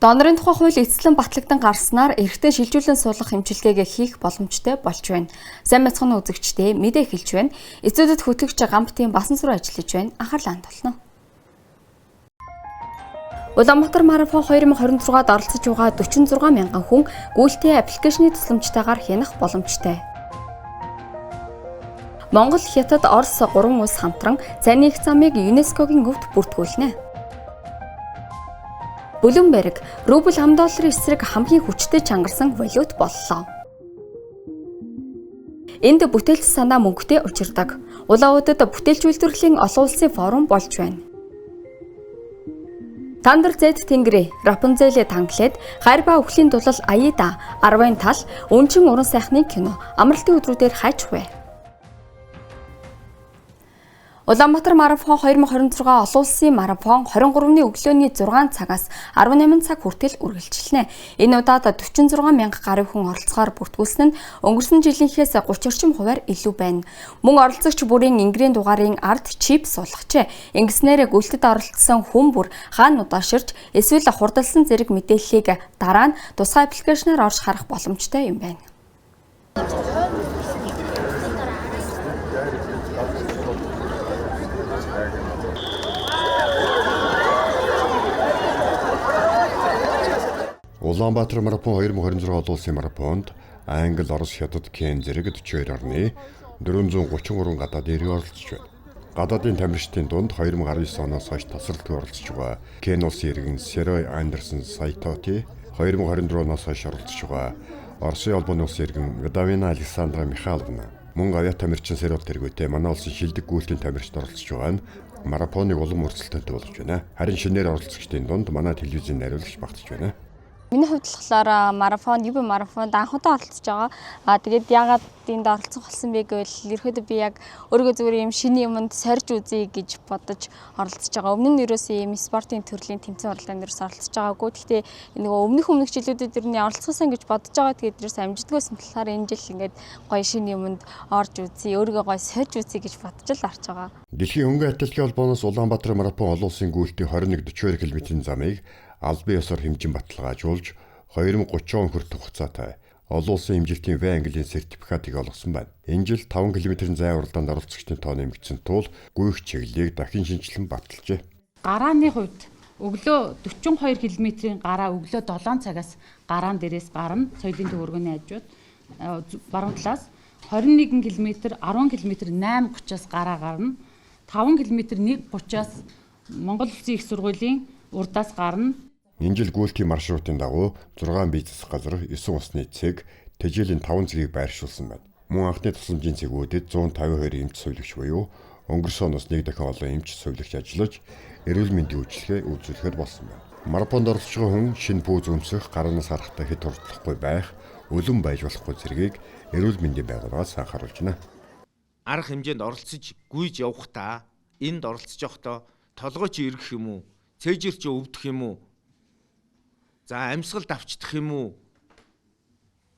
Донорын тухай хууль эцэслэн батлагдан гарснаар эрхтэн шилжүүлэн суулгах эмчилгээг хийх боломжтой болж байна. Сайн байцгаана үзэгчдээ, мэдээ эхэлж байна. Эцүүдэд хөтлөгч Гамбтын басан сүр ажиллаж байна. Анхаарлаа хандуулна. Улаанбаатар марафон 2026-ад оролцож байгаа 46 мянган хүн гүйлтийн аппликейшны тусламжтайгаар хянах боломжтой. Монгол, Хятад, Орос гурван улс хамтран цайны их замыг ЮНЕСКО-гийн өвд бүртгүүлнэ. Блумберг рубль ам долларын эсрэг хамгийн хүчтэй чангарсан валют боллоо. Энд бүтээлч санаа мөнгөтэй учирдаг. Улаанбаатарт бүтээлч үйлдвэрлэлийн олон улсын форум болж байна. Тандер зэт Тэнгэрээ, Рапунзель танглед, хайр ба үхлийн дулал Аида, 10-ын тал, өнчин уран сайхны кино, амралтын өдрүүдээр хайж вэ. Улаанбаатар марафон 2026 олон улсын марафон 23-ны өглөөний 6 цагаас 18 цаг хүртэл үргэлжилнэ. Энэ удаад 46 мянга гаруй хүн оролцохоор бүртгүүлсэн нь өнгөрсөн жилийнхээс 30 орчим хувиар илүү байна. Мөн оролцогч бүрийн энгэрийн дугаарын ард чип суулгажээ. Ингэснээр гүйлтэд оролцсон хүн бүр хаана удааширч эсвэл хурдалсан зэрэг мэдээллийг дараа нь тусгай аппликейшнаар орж харах боломжтой юм байна. Улаанбаатар марафон 2026 олон улсын марафонд Англи, Орос, Хятад, Кен зэрэг 42 орны 433 гадаад иргэн оролцож байна. Гадаадын тамирчдын дунд 2019 оноос хойш тасралтгүй оролцож байгаа Кен улсын иргэн Серой Андерсон Сайтоти, 2024 оноос хойш оролцож байгаа Оросын холбооны улсын иргэн Гадавина Александра Михайловна, мөн авиа тамирчин Серол тэргүүтэй манай улсын шилдэг гүйлтийн тамирчид оролцож байгаа нь марафоныг улам өрсөлдөөнтэй болгож байна. Харин шинээр оролцогчдын дунд манай телевизийн найруулагч багтаж байна. Миний хувьд болохоор марафон, UB марафонд анх удаа оролцож байгаа. Аа тэгээд яагаад энд оролцох болсон бэ гэвэл ерөөдөө би яг өөрийгөө зүгээр юм шинэ юмд сорж үзье гэж бодож оролцож байгаа. Өмнө нь ерөөсөө ийм спортын төрлийн тэмцээн уралдаанд ерөөсөө оролцож байгаагүй. Гэхдээ нөгөө өмнөх жилүүдэд ер нь оролцоосон гэж бодож байгаа. Тэгээд ерөөсөө амжидгүйсэн болохоор энэ жил ингээд гоё шинэ юмд орж үзье, өөрийгөө гоё сорж үзье гэж бодож л орж байгаа. Дэлхийн хөнгөн атлетикийн холбооноос Улаанбаатар марафон олон улсын гүйлтийн 21-42 км-ийн замыг албан ёсоор хэмжин баталгаажуулж 2030 он хүртэх хугацаатай олон улсын хэмжилтийн В английн сертификатыг олгосон байна. Энэ жил 5 км-ийн зай уралдаанд оролцогчдын тоо нэмэгдсэн тул гүйх чиглэлийг дахин шинжилэн баталжээ. Гарааны хувьд өглөө 42 км-ийн гараа өглөө 7 цагаас гараан дээрээс гарна. Соёлын төвөргөний хажууд баруун талаас 21 км 10 км 8:30-аас гараа гарна. 5 км 1:30-аас Монгол Улсын их сургуулийн урдаас гарна. Энэ жил гүйлтийн маршрутын дагуу 6 бизнес газар, 9 усны цэг, тэжээлийн 5 цэгийг байршуулсан байна. Мөн анхны тусламжийн цэгүүдэд 152 эмч сувилагч буюу өнгөрсөн оноос нэг дахин олон эмч сувилагч ажиллаж эрүүл мэндийн үйлчилгээ үзүүлэхээр болсон байна. Марафонд оролцож байгаа хүн шинэ пүүз өмсөх, гараанаас харахтаа хэд хурдлахгүй байх, өлөн байж болохгүй зэргийг эрүүл мэндийн байгууллагаас анхааруулж байна. Арга хэмжээнд оролцож гүйж явахдаа энд оролцож явахдаа толгой чи эргэх юм уу? Цээжэр чи өвдөх юм уу? За амьсгал давчдах юм уу?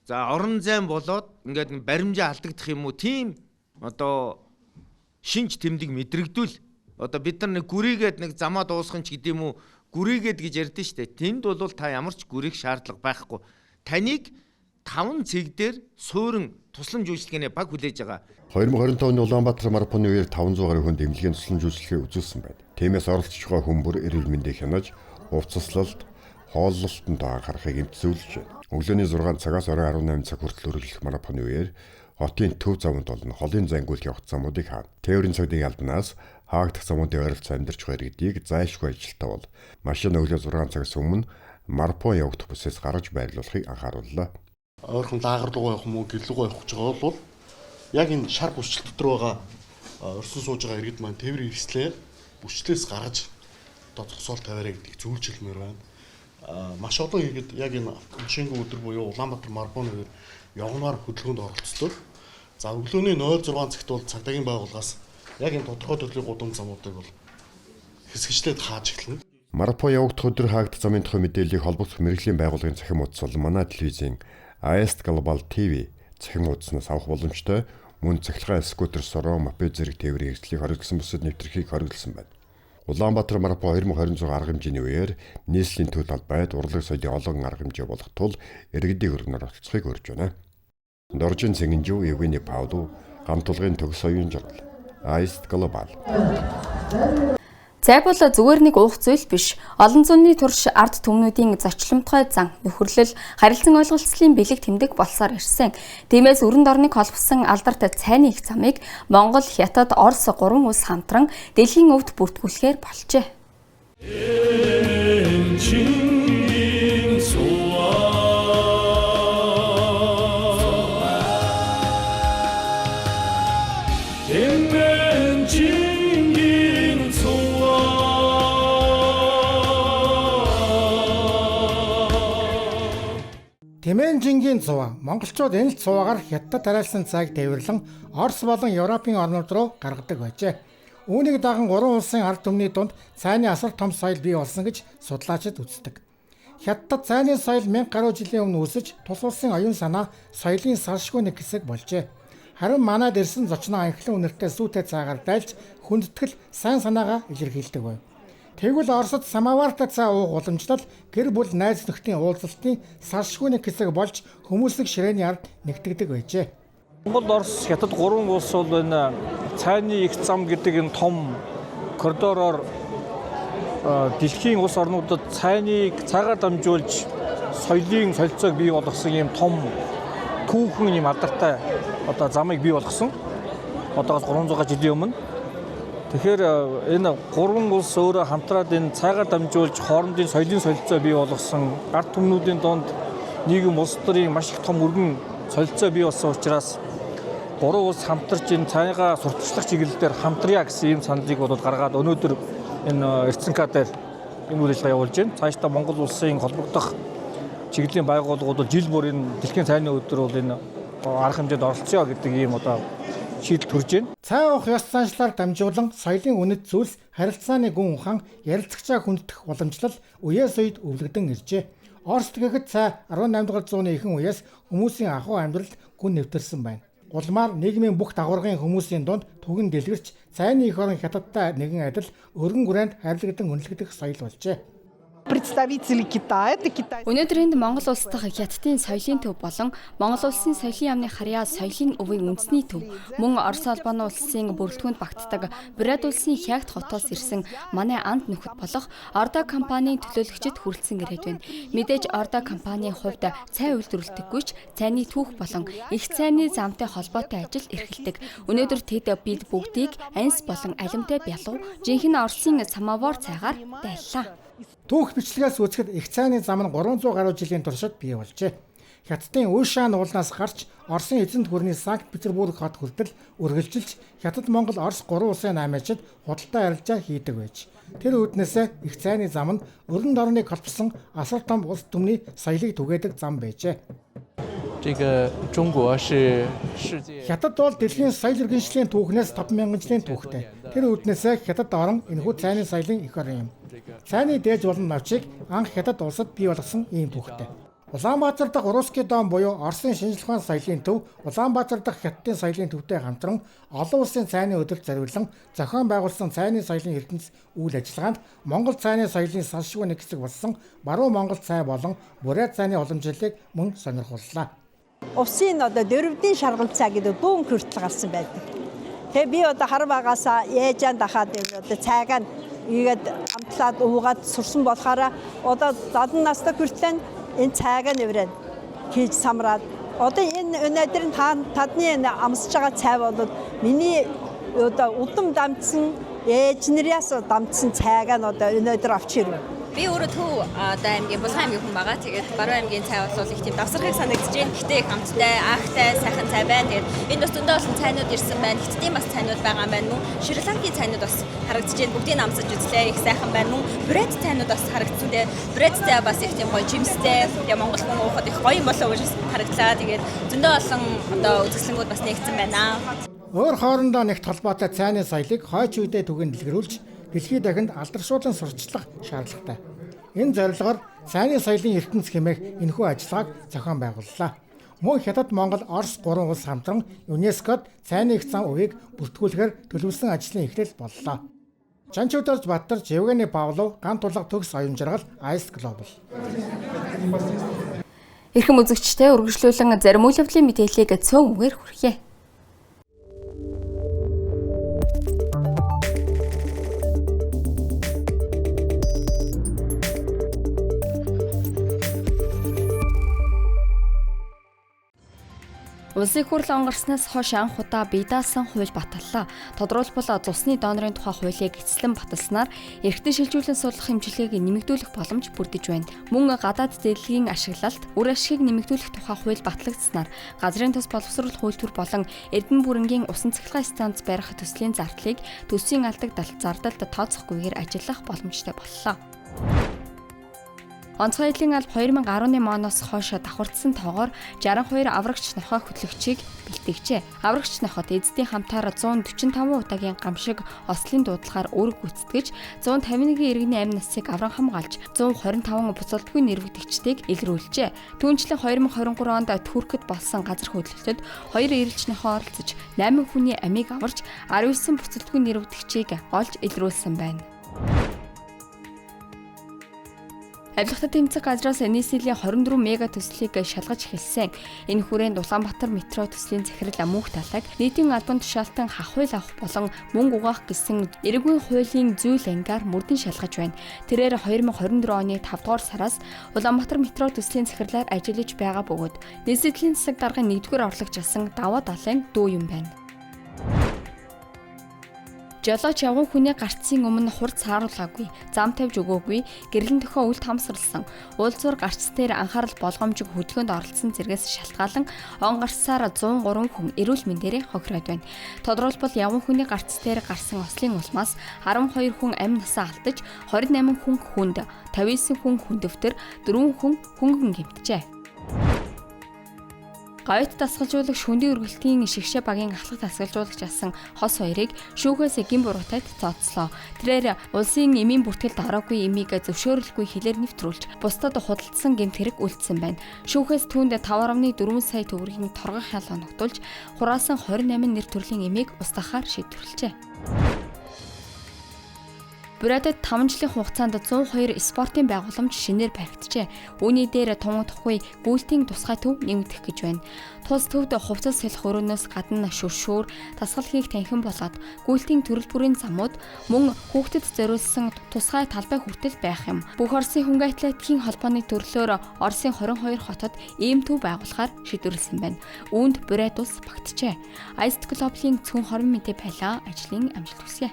За орон зайн болоод ингээд баримжаа алдагдах юм уу? Тийм одоо шинж тэмдэг мэдрэгдвэл одоо бид нар нэг гүрийгээд нэг замаа дуусгах ч гэдэм үү? Гүрийгээд гэж ярьдэн штэ. Тэнд бол та ямар ч гүрийх шаардлага байхгүй. Таныг 5 цэг дээр суурин тусламж үйлчилгээний баг хүлээж байгаа. 2025 оны Улаанбаатар марафоны үеэр 500 гаруй хүнд эмнэлгийн тусламж үйлчилгээ үзүүлсэн байна. Тиймээс оролцож байгаа хүн бүр эрүүл мэндийг хянаж, увцаслалт, хооллолтонд анхаарахыг эмч зөвлөж байна. Өглөөний 6 цагаас орой 18 цаг хүртэл үргэлжлэх марафоны үеэр хотын төв замууд болон холын зангуул явах замуудыг хаана. Тээврийн цагтын албанаас хаагдах замуудын ойролцоо амьдарч байгаа иргэдийг зайлшгүй ажилтаа бол машин өглөө 6 цагаас өмнө марафон явагдах бүсээс гаргаж байрлуулахыг анхаарууллаа. Ойрхон лагер руу явах юм уу, гэр рүү явах гэж байгаа бол яг энэ шар бүсчил дотор байгаа орсон сууж байгаа иргэд маань тээврийн эрсдлээ бүсчлээс гаргаж одоо зогсоол тавиарай гэдгийг зөвлөж хэлмээр байна. Маш олон иргэд яг энэ шингэн өдөр буюу Улаанбаатар марафон үеэр явганаар хөдөлгөөнд оролцдог. За өглөөний 06 цагт бол цагдаагийн байгууллагаас яг энэ тодорхой төрлийн гудам замуудыг бол хэсэгчлээд хааж эхэлнэ. Марафон явагдах өдөр хаагдах замын тухай мэдээллийг холбогдох мэргэжлийн байгууллагын цахим хуудас болон манай телевизийн AST Global TV цахим хуудаснаас авах боломжтой. Мөн цахилгаан скутер, сороо, мопед зэрэг тээврийн хэрэгслийг хориглосон бүсэд нэвтрэхийг хориглосон байна. Улаанбаатар марафон 2026 арга хэмжээний үеэр нийслэлийн төл албайд урлаг соёлын олон арга хэмжээ болох тул иргэдийн хөрөнгөөр оролцохыг урьж байна. Доржин Цэнгэнжүү, Евгений Павлов, Гамтулгын төгс оюун жаргал. Аист Глобал. Цай бол зүгээр нэг уух зүйл биш. Олон зууны турш ард түмнүүдийн зочломтгой зан, нөхөрлөл, харилцан ойлголцлын бэлэг тэмдэг болсоор ирсэн. Тиймээс өрөнд орныг холбосон алдарт цайны их замыг Монгол, Хятад, Орос гурван улс хамтран дэлхийн өвд бүртгүүлэхээр болжээ. Тэмээн жингийн цуваа. Монголчууд энэ л цуваагаар Хятадд тариалсан цайг тээвэрлэн Орос болон Европын орнууд руу гаргадаг байжээ. Үүнийг даган гурван улсын ард түмний дунд цайны асар том соёл бий болсон гэж судлаачид үздэг. Хятадд цайны соёл 1000 гаруй жилийн өмнө үүсэж тус улсын оюун санаа соёлын салшгүй нэг хэсэг болжээ. Харин манад ирсэн зочноо анхлан үнэртэй сүүтэй цайгаар дайлж хүндэтгэл сайн санаагаа илэрхийлдэг байв. Тэгвэл Оросд самовартай цай уух уламжлал гэр бүл найз нөхдийн уулзалтын салшгүй нэг хэсэг болж хүмүүсийг ширээний ард нэгтгэдэг байжээ. Монгол, Орос, Хятад гурван улс бол энэ цайны их зам гэдэг энэ том коридороор дэлхийн улс орнуудад цайныг цайгаар дамжуулж соёлын солилцоог бий болгосон ийм том түүхэн ийм алдартай одоо замыг бий болгосон. Одоогоос 300 жилийн өмнө. Тэгэхээр энэ гурван улс өөрөө хамтраад энэ цайгаар дамжуулж хоорондын соёлын солилцоо бий болгосон, ард түмнүүдийн дунд нийгэм улс төрийн маш их том өргөн солилцоо бий болсон учраас гурван улс хамтарч энэ цайгаа сурталчлах чиглэл дээр хамтрая гэсэн ийм саналыг бол гаргаад өнөөдөр энэ РЦНК дээр энэ үйл ажиллагаа явуулж байна. Цаашдаа Монгол улсын холбогдох чиглэлийн байгууллагууд бол жил бүр энэ дэлхийн цайны өдөр бол энэ арга хэмжээнд оролцъё гэдэг ийм одоо шийдэл төрж байна. Цай уух ёс заншлаар дамжуулан соёлын үнэт зүйлс, харилцааны гүн ухаан, ярилцагчаа хүндэтгэх уламжлал үеэс үед өвлөгдөн иржээ. Оросд гэхэд цай 18 дугаар зууны ихэнх үеэс хүмүүсийн ахуй амьдралд гүн нэвтэрсэн байна. Улмаар нийгмийн бүх дагаврын хүмүүсийн дунд түгэн дэлгэрч цайны эх орон Хятадтай нэгэн адил өргөн хүрээнд хайрлагдан үнэлэгдэх соёл болжээ. Представители Китая, это Китай. Өнөөдөр энд Монгол улс дахь Хятадын соёлын төв болон Монгол улсын соёлын яамны харьяа соёлын өвийн үндэсний төв, мөн Орос улбаны улсын бүрэлдэхүүнд багтдаг Бурят улсын Хягт хотоос ирсэн манай анд нөхөд болох Ордо компанийн төлөөлөгчид хүрэлцэн ирээд байна. Мэдээж Ордо компанийн хувьд цай үйлдвэрлэдэггүй ч цайны түүх болон их цайны замтай холбоотой ажил эрхэлдэг. Өнөөдөр тэд бид бүгдийг анс болон алимтай бялуу жинхэнэ Оросын самовар цайгаар дайллаа. Түүх бичлэгээс үзэхэд их цайны зам нь 300 гаруй жилийн туршид бий болжээ. Хятадын Уйшан уулнаас гарч Оросын эзэнт гүрний Санкт Петербург хот хүртэл үргэлжилж Хятад, Монгол, Орос гурван улсын аймагчид худалдаа арилжаа хийдэг байж. Тэр үүднээсээ их цайны зам нь өрөнд орныг холбосон асар том улс түмний соёлыг түгээдэг зам байжээ. 这个中国是世界 Хятад бол дэлхийн соёл иргэншлийн түүхнээс 5000 жилийн түүхтэй. Тэр үүднээсээ Хятад орон энэхүү цайны соёлын эх орон юм. Цайны дээж болон навчийг анх Хятад улсад бий болгосон ийм түүхтэй. Улаанбаатар дахь Русский дом буюу Оросын шинжлэх ухаан соёлын төв Улаанбаатар дахь Хятадын соёлын төвтэй хамтран олон улсын цайны өдөрт зориулан зохион байгуулсан цайны соёлын ертөнц үйл ажиллагаанд Монгол цайны соёлын салшгүй нэг хэсэг болсон баруун Монгол цай болон Бурят цайны уламжлалыг мөн сонирхууллаа. Усын одоо дөрвдийн шаргал цай гэдэг бүүн хүртэл гарсан байдаг. Тэгээ би одоо хар багасаа ээжэн дахаад энэ одоо цайгаа ийгээд амтлаад уугаад сурсан болохоор одоо 70 настай хүртэл энэ цайгаа нэврэн хийж самраад одоо энэ өнөөдөр та тадны энэ амсаж байгаа цай бол миний одоо удам дамжсан ээж нарээс дамжсан цайгаа нь одоо өнөөдөр авч ирв. Би өөрөө Төв одоо аймгийн Булган аймгийн хүн байгаа. Тэгээд Баруун аймгийн цай бол их тийм давсархыг санагдаж байна. Гэхдээ их амттай, аахтай, сайхан цай байна. Тэгээд энд бас зөндөө олон цайнууд ирсэн байна. Хятадын бас цайнууд байгаа юм байна. Мөн Шри Ланкийн цайнууд бас харагдаж байна. Бүгдийг амсаж үзлээ. Их сайхан байна. Мөн Бурят цайнууд бас харагдсан. Тэгээд Бурят цай бас их тийм гоё жимстэй. Тэгээд Монгол хүн уухад их гоё юм болоо гэж харагдлаа. Тэгээд зөндөө олон одоо үзэсгэлэнгүүд бас нэгдсэн байна. Өөр хоорондоо нэгт холбоотой цайны соёлыг хойч үедээ түгэн дэлгэрүүлж дэлхий дахинд алдаршуулан сурталчлах шаардлагатай. Энэ зорилгоор цайны соёлын ертөнц хэмээх энэхүү ажиллагааг зохион байгууллаа. Мөн Хятад, Монгол, Орос гурван улс хамтран ЮНЕСКОд цайны их зам өвийг бүртгүүлэхээр төлөвлөсөн ажлын эхлэл боллоо. Чанчуудалж Баттарч, Евгений Павлов, Ган тулга төгс оюун жаргал, Ice Global. Эрхэм үзэгчтэй үргэлжлүүлэн зарим үйл явдлын мэдээллийг цөөн үгээр хүргье. Улсын хурл онгорсноос хойш анх удаа бие даасан хууль баталлаа. Тодорхойлбол цусны донорын тухай хуулийг эцэслэн баталснаар эргэтэн шилжүүлэн суулгах хэмжлэгийг нэмэгдүүлэх боломж бүрдэж байна. Мөн гадаад зээлгийн ашиглалт, үр ашигыг нэмэгдүүлэх тухай хууль батлагдсанаар газрын тус боловсрол хууль төр болон Эрдэнэ бүрэнгийн усан цахилгаан станц барих төслийн зардлыг төсвийн алдагдал зардалд тооцохгүйгээр ажиллах боломжтой боллоо. Онцгой эдлийн алба 2018 оноос хойш давхардсан тоогоор 62 аврагч нохой хөтлөгчийг бэлтгэжээ. Аврагч нохойд эзэдийн хамтаар 145 удаагийн гамшиг ослын дуудлагаар үүрэг гүйцэтгэж 151 иргэний амь насыг авран хамгаалж 125 буцалтгүй нэрвэгдэгчдийг илрүүлжээ. Түүнчлэн 2023 онд Туркд болсон газар хөдлөлтөд 2 эрэлж нохой оролцож 8 хүний амийг аварч 19 буцалтгүй нэрвэгдэгчийг олж илрүүлсэн байна. Авилгатад тэмцэх газраас нийслэлийн 24 мега төслийг шалгаж эхэлсэн. Энэ хүрээнд Улаанбаатар метро төслийн захирал мөнх талаг нийтийн албан тушаалтан хах хууль авах болон мөнгө угаах гэсэн эрэггүй хуулийн зүйл ангаар мөрдөн шалгаж байна. Тэрээр 2024 оны 5 дугаар сараас Улаанбаатар метро төслийн захирлаар ажиллаж байгаа бөгөөд нийслэлийн засаг даргын 1-р орлогч асан даваа далайн дүү юм байна. Жолооч явган хүний гарцын өмнө хурц сааруулгаагүй, зам тавьж өгөөгүй, гэрлэн дөхөө үл томсорлсон, уулзуур гарц дээр анхаарал болгоомжгүй хөдөлгөөнд оролцсон зэргээс шалтгаалan он гарцсаар 103 хүн эрүүл мэндээрээ хохироод байна. Тодорхойлбол явган хүний гарц дээр гарсан ослын улмаас 12 хүн амь насаа алдаж, 28 хүн хүнд, 59 хүн хүндөвтөр, 4 хүн хөнгөн гэмтжээ. Говьт дасгалжуулагч шүндийн өргөлтийн шигшээ багийн ахлах дасгалжуулагч асан хос хоёрыг шүүхээс гин буруутайд тооцлоо. Тэрээр улсын эмийн бүртгэлд ороогүй эмийг зөвшөөрөлгүй хилээр нэвтрүүлж бусдад худалдсан гэмт хэрэг үлдсэн байна. Шүүхээс түүнд 5.4 сая төгрөгийн торгох хял оногдуулж хураасан 28 нэр төрлийн эмийг устгахаар шийдвэрлэжээ. Бурятад 5 жилийн хугацаанд 102 спортын байгууламж шинээр баригджээ. Үүний дээр тунгадахгүй гүйлтийн тусгай төв нэмэгдэх гэж байна. Тус төвд хувцас солих өрөөнөөс гадна шүршүүр, тасгал хийх танхим болоод гүйлтийн төрөл бүрийн замууд мөн хүүхдэд зориулсан тусгай талбай хүртэл байх юм. Бүх Оросын хөнгө атлетикийн холбооны төрлөөр Оросын 22 хотод ийм төв байгуулахаар шийдвэрлэсэн байна. Үүнд Бурят улс багтжээ. Ice Global-ийн цөөн 20 мэдээ байлаа. Ажлын амжилт хүсье.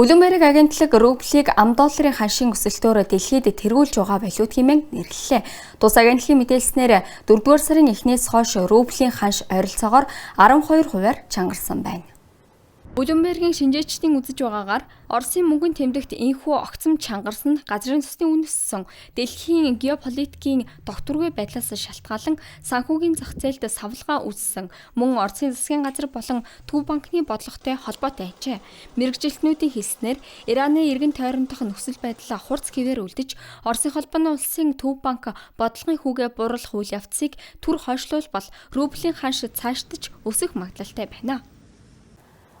Bloomberg агентлаг рублийг ам долларын ханшийн өсөлтөөр дэлхийд тэргүүлж байгаа валют хэмээн нэрлэлээ. Тус агентлагийн мэдээлснээр 4-р сарын эхнээс хойш рублийн ханш ойролцоогоор 12%-аар чангарсан байна. Bloomberg-ийн шинжээчдийн үзэж байгаагаар Оросын мөнгөн тэмдэгт энэхүү огцом чангарсан нь газрын цусны үн өссөн дэлхийн геополитикийн докторгүй байдлаас шалтгаалan санхүүгийн зах зээлд савлгаа үүссэн мөн Оросын засгийн газар болон Төв банкны бодлоготой холбоотой ажээ. Мэргэжилтнүүдийн хэлснээр Ираны эргэн тойрондох нөхцөл байдал хурц хэвээр үлдэж Оросын холбооны улсын Төв банк бодлогын хүүгээ бууруулах үйл явцыг түр хойшлуулбал рублийн ханш цаашдаж өсөх магадлалтай байна.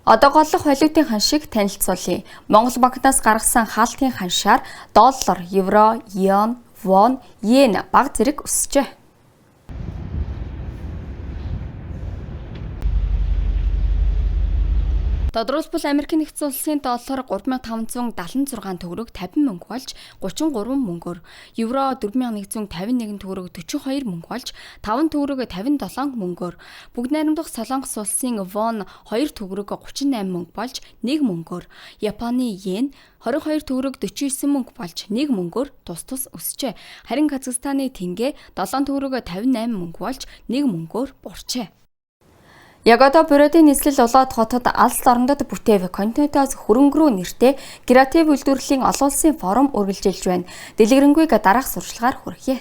Одоо голлох валютын ханшийг танилцуулъя. Монгол банкнаас гаргасан хаалтын ханшаар доллар, евро, йен, вон, йен баг зэрэг өсжээ. Тодорхойлбол Америкийн нэгдсэн улсын доллар 3576 төгрөг 50 мөнгө болж 33 мөнгөөр, евро 4151 төгрөг 42 мөнгө болж 5 төгрөг 57 мөнгөөр, бүгд найрамдах Солонгос улсын вон 2 төгрөг 38 мөнгө болж 1 мөнгөөр, Японы йен 22 төгрөг 49 мөнгө болж 1 мөнгөөр тус тус өсжээ. Харин Казахстаны тэнгэ 7 төгрөг 58 мөнгө болж 1 мөнгөөр буурчээ. Яг одоо Бурятын нийслэл Улаат хотод алс орондод бүтээв континентоос хөрөнгө рүү нэртэй креатив үйлдвэрлэлийн олон улсын форум үргэлжилж байна. Дэлгэрэнгүй дараах сурчлагаар хүргье.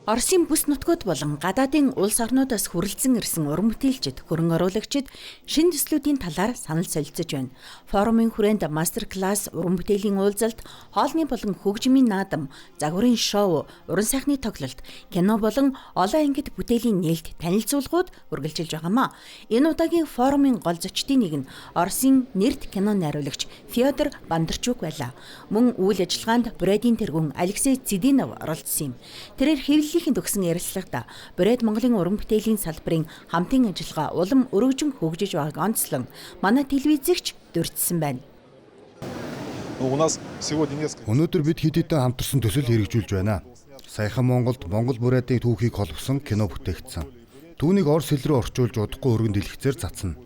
Оросын бүс нутгууд болон гадаадын улс орнуудаас хүрэлцэн ирсэн уран бүтээлчид, хөрөнгө оруулагчид шинэ төслүүдийн талаар санал солилцож байна. Форумын хүрээнд мастер класс, уран бүтээлийн уулзалт, хоолны болон хөгжмийн наадам, загварын шоу, уран сайхны тоглолт, кино болон олон ангид бүтээлийн нээлт танилцуулгууд үргэлжилж байгаамаа. Энэ удаагийн форумын гол зочдын нэг нь Оросын нэрт кино найруулагч Фёдор Бондарчук байлаа. Мөн үйл ажиллагаанд Бурядын тэргүүн Алексей Цидинов оролцсон юм. Тэрээр хэвлэлийнхэнд өгсөн ярилцлагада Буряд Монголын уран бүтээлийн салбарын хамтын ажиллагаа улам өргөжин хөгжиж байгааг онцлон манай телевизэгч дурдсан байна. Өнөөдөр бид хэд хэдэн хамтарсан төсөл хэрэгжүүлж байна. Саяхан Монголд Монгол Бурядын түүхийг холбосон кино бүтээгдсэн. Түүнийг орос хэл рүү орчуулж удахгүй өргөн дэлгэцээр цацна.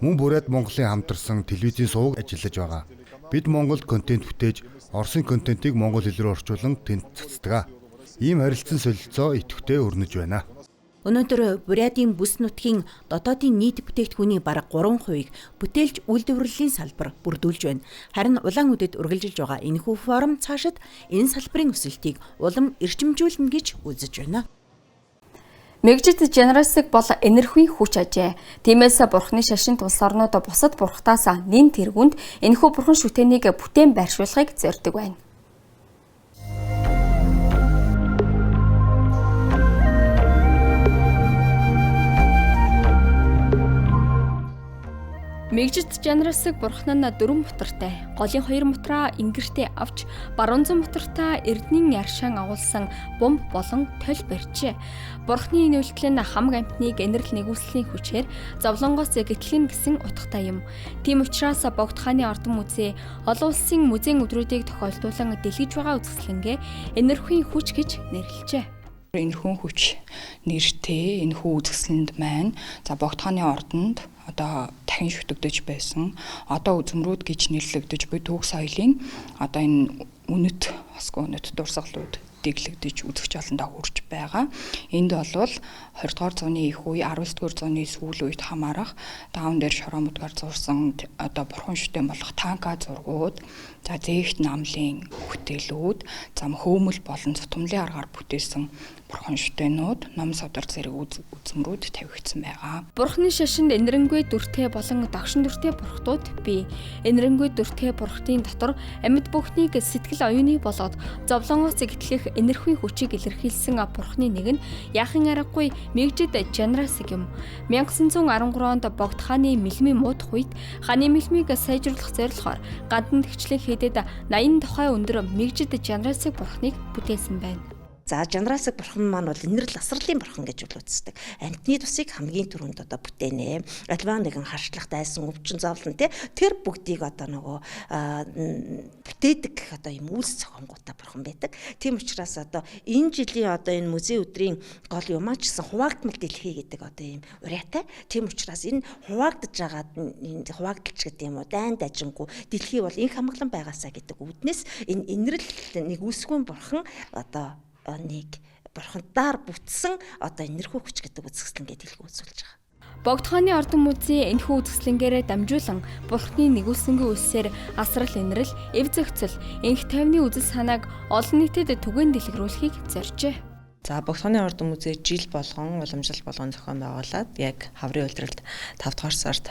Мөн Буряд Монголын хамтарсан телевизийн суваг ажиллаж байгаа. Бид Монголд контент бүтээж, Оросын контентийг монгол хэл рүү орчуулан тэнд цацдаг. Ийм харилцан солилцоо идэвхтэй өрнөж байна. Өнөөдөр Бурядын бүс нутгийн дотоодын нийт бүтээгдэхүүний бараг 3%-ийг бүтээлч үйлдвэрлэлийн салбар бүрдүүлж байна. Харин Улаан-Үдэд үргэлжилж байгаа энэхүү форум цаашид энэ салбарын өсөлтийг улам эрчимжүүлнэ гэж үзэж байна. Мэгжид Жанрасыг бол энэрхүү хүч ажээ. Тиймээс бурхны шашинт улс орнууд бусад бурхтаас нэн тэргүнд энэхүү бурхан шүтээнийг бүтээн байршуулахыг зорддог байна. Мэгжид Жанрасыг бурхан нь 4 мутартай, голын 2 мутраа ингэртээ авч баруун зүүн мутартаа эрдэнийн яршаан агуулсан бомб болон толь барьжээ. Бурхны энэ үйлдэл нь хамаг амьтныг энэрл нэгүслийн хүчээр зовлонгоос гэтлэн гэсэн утгатай юм. Тийм учраас Богд хааны ордон музей олон улсын музейн өдрүүдийг тохиолдуулан дэлгэж байгаа үзэсгэлэнгээ энэрхүү хүч гэж нэрлэжээ. Энэрхүү хүч нэртэй энэхүү үзэсгэлэнд маань за Богд хааны ордонд одоо дахин шүтэгдэж байсан. Одоо үзмрүүд гэж нэрлэгдэж буй түүх соёлын одоо энэ үнэт осгүй үнэт дурсгалууд дэглэгдэж үзэгч олондоо хүрч байгаа. Энд бол 20 дугаар зууны их үе, 19 дугаар зууны сүүл үед хамаарах даун дээр шороо мудгаар зурсан одоо бурхан шүтэн болох танка зургууд, за зээгт намлын бүтээлүүд, за хөөмөл болон цутамлын аргаар бүтээсэн бурхан шүтэнүүд, ном содар зэрэг үзмрүүд тавигдсан байгаа. Бурхны шашинд энэрэнгүй дүртэй болон догшин дүртэй бурхтууд бий. Энэрэнгүй дүртэй бурхтын дотор амьд бүхнийг сэтгэл оюуны болоод зовлонгоос гэтлэх энэрхүү хүчийг илэрхийлсэн бурхны нэг нь яахан аргагүй Мэгжид Жанрасыг юм. 1913 онд Богд хааны мэлмийн муудах үед хааны мэлмийг сайжруулах зорилгоор гадна тэгчлэн хэдэд 80 тухай өндөр Мэгжид Жанрасыг бурхныг бүтээсэн байна. За Жанрасыг бурхан маань бол энэрл асралын бурхан гэж үл үздэг. Амьтны тусыг хамгийн түрүүнд одоо бүтээнэ. Альваа нэгэн харшлах дайсан өвчин зовлон те тэр бүгдийг одоо нөгөө бүтээдэг одоо юм үйлс зохионгоотой бурхан байдаг. Тийм учраас одоо энэ жилийн одоо энэ музей өдрийн гол юмаа ч гэсэн хуваагдмал дэлхий гэдэг одоо ийм уриатай. Тийм учраас энэ хуваагдаж байгаа энэ хуваагдalч гэдэг юм уу дайн дажингүй дэлхий бол инх хамглан байгаасаа гэдэг үүднээс энэ энэрл нэг үүсгэн бурхан одоо нэг бурхандаар бүтсэн одоо энэрхүү хүч гэдэг үзэсгэлэнгээ дэлгүү үзүүлж байгаа. Богд хааны ордон музей энэхүү үзэсгэлэнгээрээ дамжуулан бурхны нэгүүлсэнгүй үлсээр асрал энэрл, эв зохицол, энх тайвны үзэл санааг олон нийтэд түгээн дэлгэрүүлэхийг зоржээ. За Богд хааны ордон музей жил болгон уламжлал болгон зохион байгуулад яг хаврын улиралд 5 дугаар сард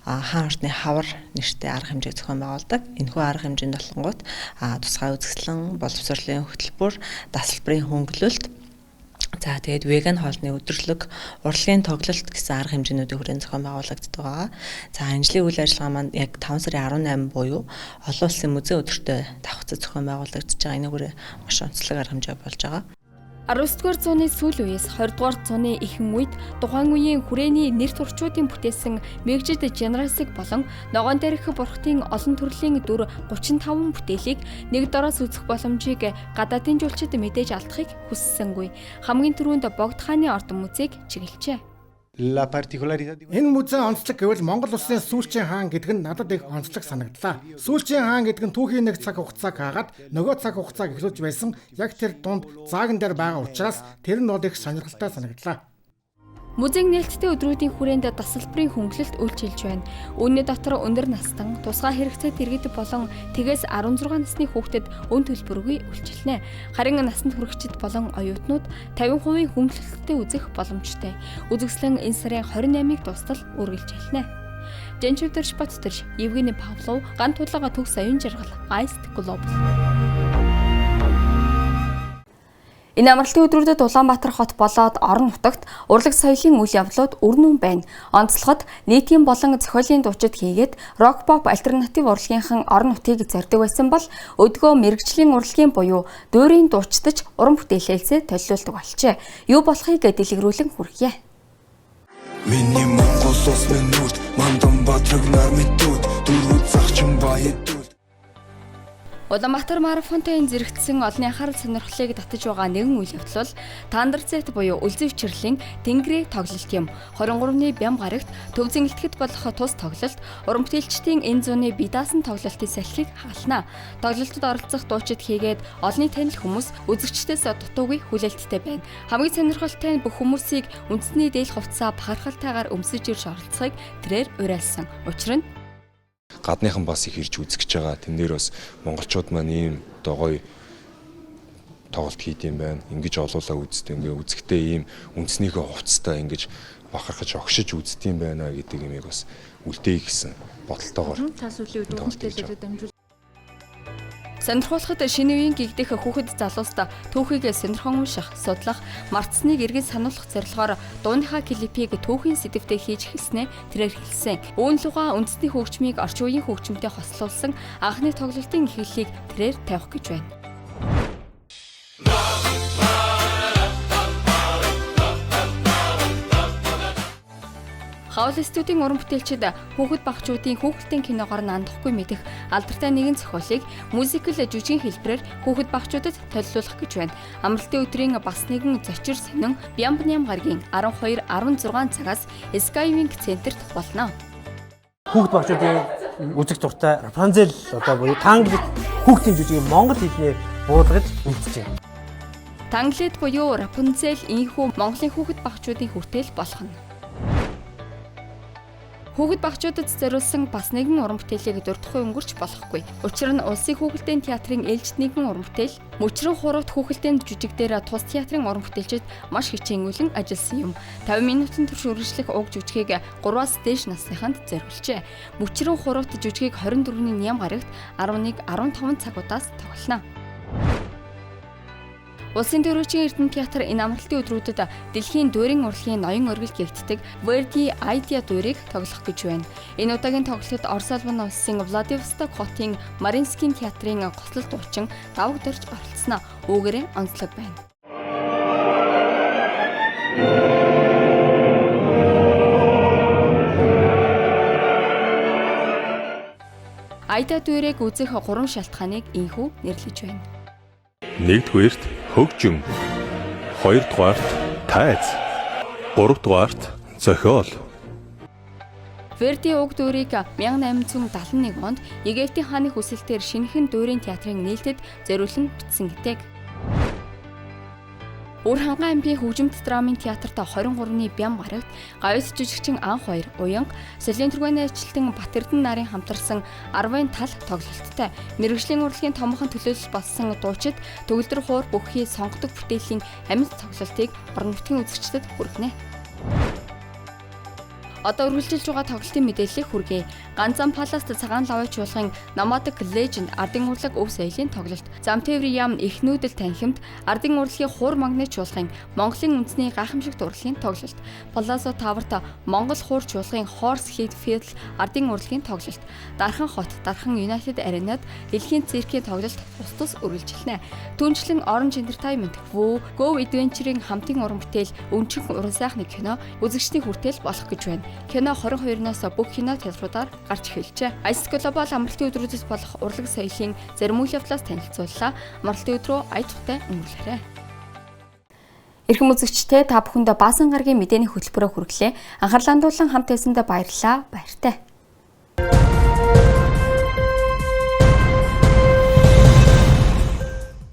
хаан ордны хавар нэртэй арга хэмжээ зохион байгуулдаг. Энэхүү арга хэмжээнд болонгууд тусгай үзэсгэлэн, боловсролын хөтөлбөр, дасгалбарын хөнгөлөлт, за тэгээд веган хоолны өдөрлөг, урлагийн тоглолт гэсэн арга хэмжээнүүдийн хүрээнд зохион байгуулагддаг байгаа. За энэ жилийн үйл ажиллагаа маань яг 5 сарын 18 буюу олон улсын музей өдөртөө давхцаж зохион байгуулагдаж байгаа. Энэ хүрээ маш онцлог арга хэмжээ болж байгаа. 19 дугаар зууны сүүл үеэс 20 дугаар зууны ихэнх үед тухайн үеийн хүрээний нэр турчуудын бүтээсэн Мэгжид Жанрасыг болон ногоон дээрх бурхтын олон төрлийн дүр 35 бүтээлийг нэг дороос үзэх боломжийг гадаадын жуулчид мэдээж алдахыг хүссэнгүй. Хамгийн түрүүнд Богд хааны ордон музейг чиглэжээ. Энэ музей онцлог гэвэл Монгол улсын сүүлчийн хаан гэдэг нь надад их онцлог санагдлаа. Сүүлчийн хаан гэдэг нь түүхийн нэг цаг хугацааг хаагаад нөгөө цаг хугацааг эхлүүлж байсан яг тэр дунд зааган дээр байгаа учраас тэр нь бол их сонирхолтой санагдлаа. Музейн нээлттэй өдрүүдийн хүрээнд дасгалбарын хөнгөлөлт үйлчилж байна. Үүний дотор өндөр настан, тусгай хэрэгцээт иргэд болон тэгээс 16 насны хүүхдэд өн төлбөргүй үйлчилнэ. Харин насанд хүрэхчид болон оюутнууд 50% хөнгөлөлттэй үзэх боломжтой. Үзэсгэлэн энэ сарын 28-ыг дуустал үргэлжилнэ. Жанчвдэрш Баттэрш, Евгений Павлов, Ган тулга Төгс оюун жаргал, Ice Global. Энэ амралтын өдрүүдэд Улаанбаатар хот болоод орон нутагт урлаг соёлын үйл явдлууд өрнөн байна. Онцлогод нийтийн болон зохиолын дуучид хийгээд рок поп альтернатив урлагийнхан орон нутгийг зорддог байсан бол өдгөө мэргэжлийн урлагийн буюу дуурийн дуучдаж уран бүтээлээсээ толиулдаг болжээ. Юу болохыг дэлгэрүүлэн хүргье. Миний Монгол улс минь нүд мандан бадраг нар мэдүүд дөрвө загчин баяд. Улаанбаатар марафонтой зэрэгцсэн олонний анхаарал сонирхлыг татаж байгаа нэгэн үйл явдал бол Тандерзет буюу Үлзий учирлын Тэнгэрийн тоглолт юм. 23-ны Бям гарагт Төв зэн илтгэд болох тус тоглолт уран бүтээлчдийн энэ зууны бие даасан тоглолтын салхийг хагална. Тоглолтод оролцох дуучид хийгээд олонний танил хүмүүс үзэгчдээс дутуугүй хүлээлттэй байна. Хамгийн сонирхолтой нь бүх хүмүүсийг үндэсний дээл хувцсаа бахархалтайгаар өмсөж ирж оролцохыг тэрээр уриалсан. Учир нь гадныхан бас их ирж үзэх гэж байгаа. Тэн дээр бас монголчууд маань ийм одоо гоё тоглолт хийд юм байна. Ингэж олуулаа үздэг. Ингээ үзэхдээ ийм үндснийхөө хувцастай ингэж бахархаж огшиж үздэг юм байна гэдэг юмыг бас үлдээе гэсэн бодолтойгоор. Та сүүлийн үед уран бүтээлүүдэд дамжуул. Сонирхуулахад шинэ үеийн гэгдэх хүүхэд залууст түүхийг сонирхон унших, судлах, мартсныг эргэн сануулах зорилгоор дууныхаа клипийг түүхийн сэдэвтэй хийж эхэлснээ тэрээр хэлсэн. Үүн лугаа үндэсний хөгжмийг орчин үеийн хөгжмөнтэй хослуулсан анхны тоглолтын эхлэлийг тэрээр тавих гэж байна. Хавал студийн уран бүтээлчид хүүхэд багчуудын хүүхэлдэйн киногоор нандахгүй мэдэх алдартай нэгэн зохиолыг мюзикл жүжигэн хэлбэрээр хүүхэд багчуудад толилуулах гэж байна. Амралтын өдрийн бас нэгэн зочир сонин Бямбням гарагийн 12 16 цагаас Skywing центрт болно. Хүүхэд багчуудын үзэх дуртай Рапунцель одоо буюу Танглит хүүхдийн жүжигийг монгол хэлнээр буулгаж бэлтжээ. Танглит буюу Рапунцель энэхүү Монголын хүүхэд багчуудын хүртэл болох нь. Хүүхэд багчуудад зориулсан бас нэгэн уран бүтээлийг дурдахгүй өнгөрч болохгүй. Учир нь Улсын хүүхэлдэйн театрын ээлжид нэгэн уран бүтээл Мөчрөн хуурат хүүхэлдэйн жүжиг дээр тус театрын уран бүтээлчид маш хичээнгүйлэн ажилласан юм. 50 минутын турш үргэлжлэх уг жүжигийг 3-аас дээш насныханд зориулжээ. Мөчрөн хуурат жүжигийг 24-ний ням гарагт 11:15 цагуудаас тоглоно. Улсын төрүүчийн Эрдэнэ театр энэ амралтын өдрүүдэд дэлхийн дуурийн урлагийн ноён оргил гэгддэг Verdi Aida дуурийг тоглох гэж байна. Энэ удаагийн тоглолтод Орос улсын улсын Владивосток хотын Маринскийн театрын гоцлол дуучин давагдорж оролцсноо. Үүгээрээ онцлог байна. Aida дуурийг үзэх 3 шалтгааныг энэхүү нэрлэж байна. Нэгдүгээрт хөгжим, хоёрдугаарт тайз, гуравдугаарт зохиол. Верди уг дуурийг 1871 онд Египтийн хааны хүсэлтээр шинэхэн дуурийн театрын нээлтэд зориулан бичсэн гэдэг. Үр хангай аймгийн хөгжимт драмын театрт 23-ны Бям гарагт гавьяас жүжигчин Анх хоёр уянга Солийн түргэний ажилтан Батэрдэн нарын хамтарсан 10-ын тал тоглолттой. Мэргэжлийн урлагийн томоохон төлөөлөл болсон дуучид төгөлдөр хуур бүхий сонгодог бүтээлийн амьд тоглолтыг орон нутгийн үзэгчдэд хүргэнэ. Одоо үргэлжилж байгаа тоглолтын мэдээллийг хүргэе. Ганзан Паласт цагаан лавай чуулган Nomadic Legend ардын урлаг өв соёлын тоглолт. Зам тээврийн яам их нүүдэл танхимд ардын урлагийн хуур магнит чуулган Монголын үндэсний гайхамшигт урлагийн тоглолт. Palazzo Tower-т Монгол хуур чуулгын Horse Head Fiddle ардын урлагийн тоглолт. Дархан хот, Дархан United Arena-д дэлхийн циркийн тоглолт тус тус үргэлжилнэ. Түүнчлэн Orange Entertainment, Woo, Go Adventure-ийн хамтын уран бүтээл Өнчин уран сайхны кино үзэгчдийн хүртэл болох гэж байна. Кино 22-ноос бүх кино театруудаар гарч эхэлжээ. Ice Global амралтын өдрүүдээс болох урлаг соёлын зарим үйл явдлаас танилцууллаа. Амралтын өдрөө ая тухтай өнгөрүүлээрэй. Эрхэм үзэгчдээ та бүхэндээ Баасан гарагийн мэдээний хөтөлбөрөөр хүргэлээ. Анхаарлаа хандуулан хамт байсандаа баярлалаа. Баяртай.